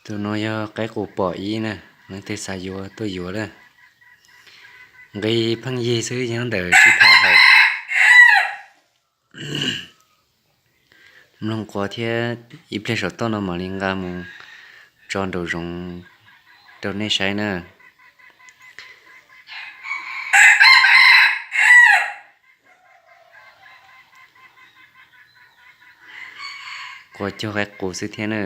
Tus no yog qaib qus pom ib na, leej twg xav yuav tuaj yuav lawm. Nqi pheej yig xwb, nyob ntawm sib tham hawm. Mloog qua thiab, ib pliag saum toj no mam li nqa mus tso nraum zoov rau nej saib na. Qua cuag qaib qus xwb thiab na.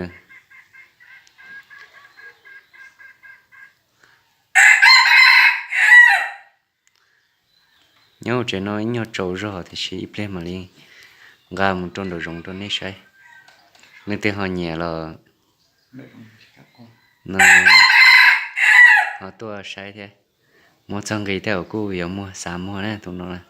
Nyob hauv tsev no ib nyuag tsaus zog tiam sis ib pliag mam li nqa mus rau nraum zoov rau nej saib. Leej twg ho nyiam los no ho tuaj saib thiab. Muab txog nqi tej uas kuj yuav muag, xav muag na tus no na.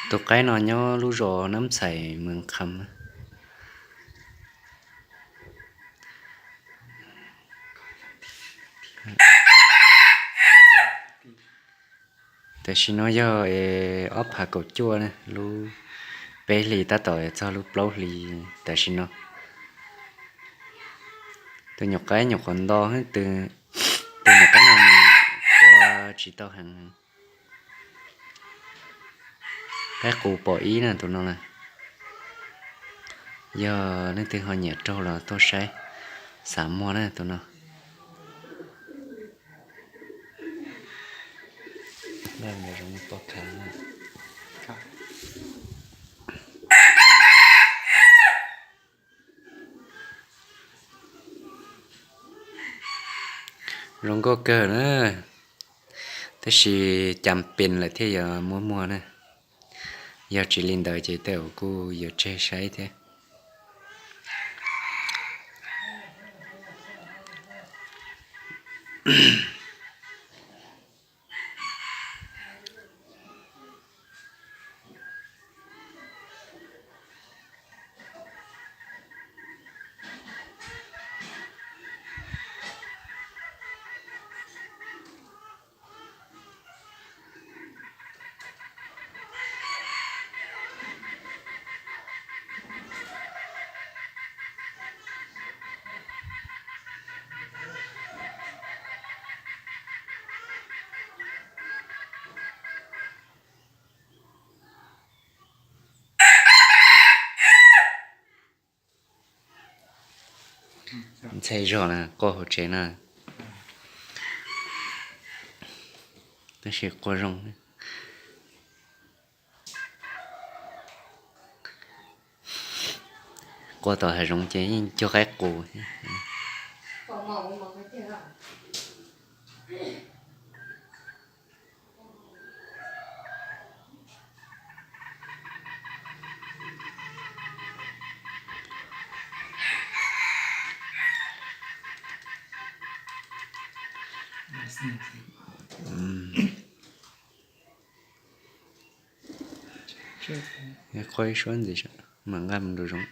Tus qaib no nyob lub zos Nab Xais, Mees Kham. Tam sim no yog ob phav kaum cuaj na, lub peb hlis tab tom txog lub plaub hlis tam sim no. Tus nyuam qaib nyuam qhuav nto, tus nyuam qaib no ua tsis tau heev. Qaib qus pom ib na tus no na. Yog leej twg ho nyiam raug los tuaj saib, xav muag na tus no. Zoo nkauj kawg na, tab sis cas pes lawm thiaj yuav muab muag na. Yog tsis li ntawd ces tej zaum kuj yuav tseg saib thiab. Ntxhais zog na, quaj hauv tsev na, tab sis quaj zoo. Quaj tom hav zoov ces yeej cuag qaib qus. Quaj ib suab ntxiv mam nqa mus nraum zoov.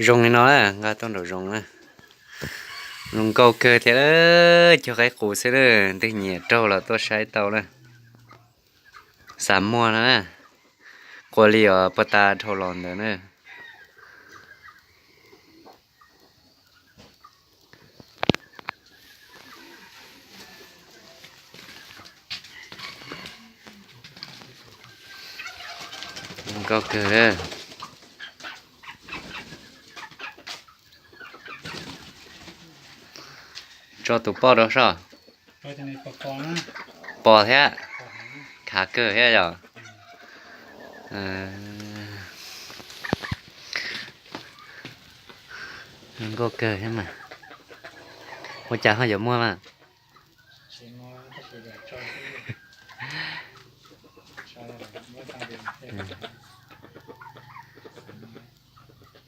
Zoo li no na, nqa tuaj nraum zoov na. Zoo nkauj kawg thiab, cuag qaib qus xwb na, leej twg nyiam raug los tuaj saib tau na. Xav muag no na, quaj li os puag ta dhau los ntawd na. Zoo nkauj kawg. Tso tus poj rau soj. Pos thiab, khav kawg thiab yom. Zoo nkauj kawg thiab mas. Ua cas ho yuav muag mas?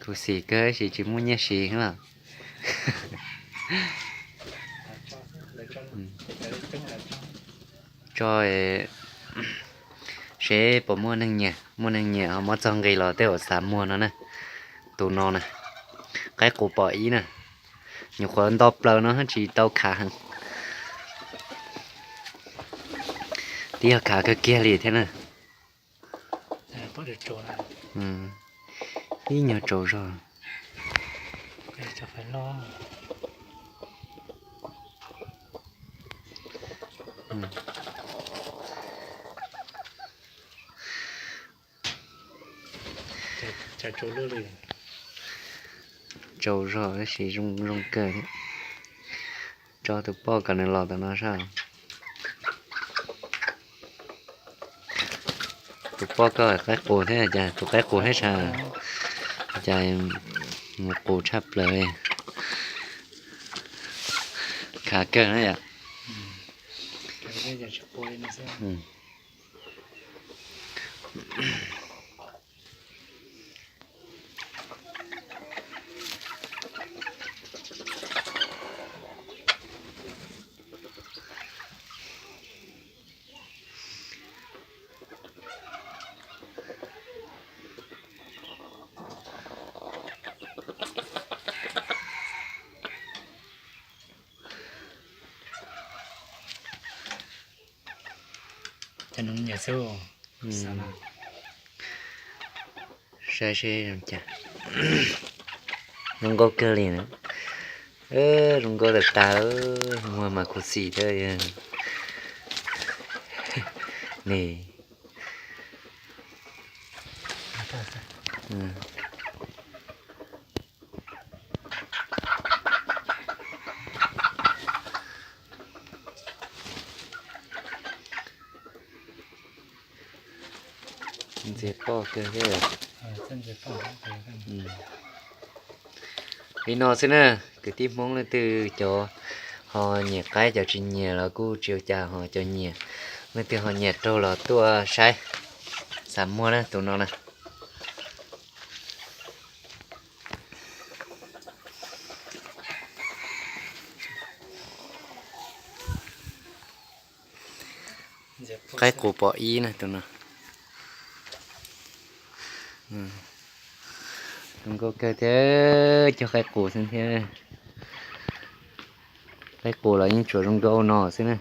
Khuv xim kawg tab sis tsis muaj nyiaj siv los. Tso seb puas muaj neeg nyiam, muaj neeg nyiam ho muab txog nqi los tej zaum xav muag no na. Tus no na, qaib qus pom ib na, nyuam qhuav nto plaws no tsis tau khav heev. Twb yog khav kawg kiag li thiab na. Ib nyuag tsaus zog. Tsaus zog tab sis zoo zoo kawg thiab. Tso tus poj kom nws los tom no saib. Tus poj koj qaib qus thiab cas, tus qaib qus thiab sav, cas mus qus tshaj plaws li. Khav kawg na yom. Saib seb zoo cas. Zoo nkauj kawg li na. Zoo nkauj tas tas, muag mas khuv xim thiab. Ni. Ntxias poj kawg thiab. Li no xwb na, kwv tij Hmoob leej twg cov ho nyiam qaib, cov tsis nyiam los kuj tsis ua cas, ho cov nyiam, leej twg ho nyiam raug los tuaj saib, xav muag na tus no na. Qaib qus pom ib na tus no. Zoo nkauj kawg thiab, cog qaib qus xwb thiab. Qaib qus los yeej tsuas zoo nkauj no xwb na.